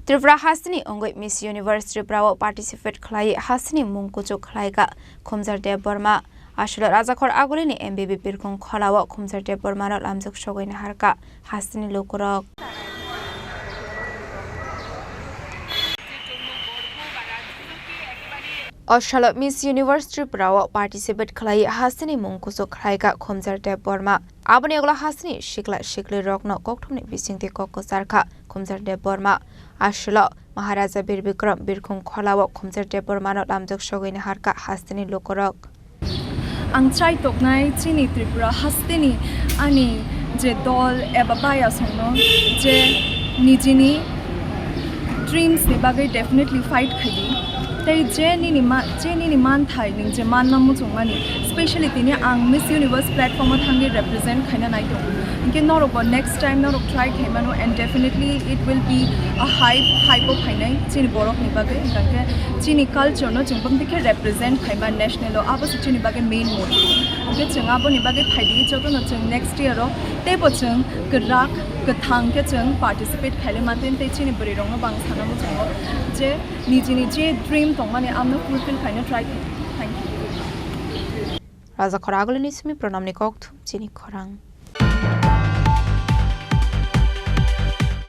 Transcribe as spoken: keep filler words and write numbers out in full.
Tripura hasteni wngwi Miss Universe Tripura o participate khlai hasteni mung kuchuk khlaika Khumjar Debbarma. Aswk Rajakhor Agulini M B B Birkhung Khola o Khumjar Debbarma no lamjak sogwi naharka hasteni lukurok. O salo Miss Universe Tripura o participate khlai hasteni mung kuchuk khlaika Khumjar Debbarma. Aboni ulo hasteni sikla sikli rokno kokthumni bisingtwi kok kwcharkha Khumjar Debbarma. Aswk Maharaja Bir Bikram Birkhung Khola o Khumjar Debbarma no lamjak sogwi naharka hasteni lukurok. Ang chai toknai chini Tripura hasteni ani je dol eba bayasongno je nijini dreams ni bagwi definitely fight khaidi. Tei je nini ma-, je nini manthai ning je manna muchungmani, specially tini ang Miss Universe platform o thangwi represent khaina nai tongo. Hinkhe norokbo next time norok try khaimano and definitely it will be a hype, hype o phainai chini borokni bagwi. Hinkhe chini culture no chwng bumtwi khe represent khaima national o, abo se chini bagwi main motive. Hinkhe chwng aboni bagwi phaidi jotono chwng next year o teibo chwng kwrak kwthang khe chwng participate khailai mantwi tei chini bwrwi rokno bo ang sana muchungo je nijini je dream tongmani amno fulfill khaina try khaidi. Thank you. Rajakhor Agulini simi Pranamni kokthum chini khorang.